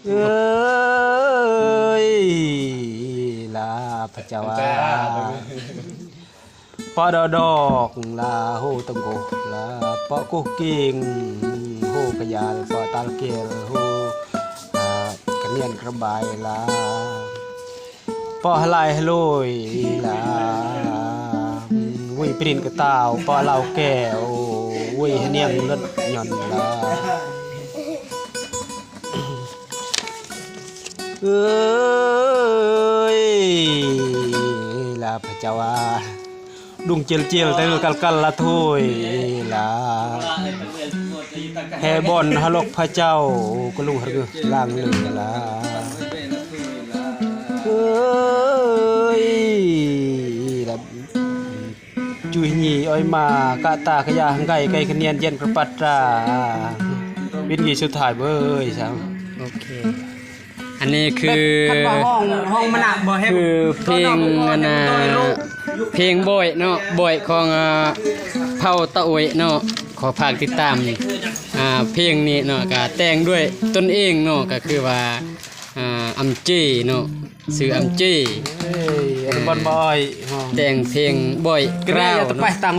ເອີຍ ລາພະເຈົ້າອາ ເປາະດອກດອກ ລາໂຮຕັງໂກ ລາເປາະກຸກກິງ ໂຮຂະຫຍານ ເປາະຕາລະເກວ ໂຮ ອາ ຂະນຽນກະບາຍ ລາ ເປາະຫະລາຍຫະໂລຍ ລາ ວຸ້ຍປຣິນກະຕ່າວ ເປາະລາວແກ້ວ ວຸ້ຍຫະນຽງເລິດຫຍ່ອນ ລາ ເອີຍ ລາພະເຈົ້າອາ ດຸງເຈີນເຈີນ ແຕ່ການການລາໂທຍ ລາ ແຫ່ບ່ອນຫະຫຼົກພະເຈົ້າ ກະລຸງຫະເກີລາງເລີ ລາ ເອີຍ ລາ ຈຸຍຍີ່ອອຍມາ ກະຕາຂະຢາຫາງໄກ ໄກຂະນຽນ ເຢັນກະປັດຕາ ວິນກີສຸດທ້າຍເວີຍ ຊາວ ໂອເຄ ອັນນີ້ຄື ຄັນວ່າຮ້ອງ ຮ້ອງມານະບໍ່ແຮງ ຄືເພງອັນນ່າ ເພງບອຍເນາະ ບອຍຂອງ ອາ ເຜົ່າຕາໂອຍເນາະ ຂໍຝາກຕິດຕາມ ອາ ເພງນີ້ເນາະ ກະແຕ່ງດ້ວຍຕົນເອງເນາະ ກະຄືວ່າ ອາ ອຳເຈເນາະ ຊື່ອຳເຈ ເອີຍ ບອນບອຍ ແຕ່ງເພງບອຍກຣາວເນາະ ກະໄດ້ ໄປຕ່າງ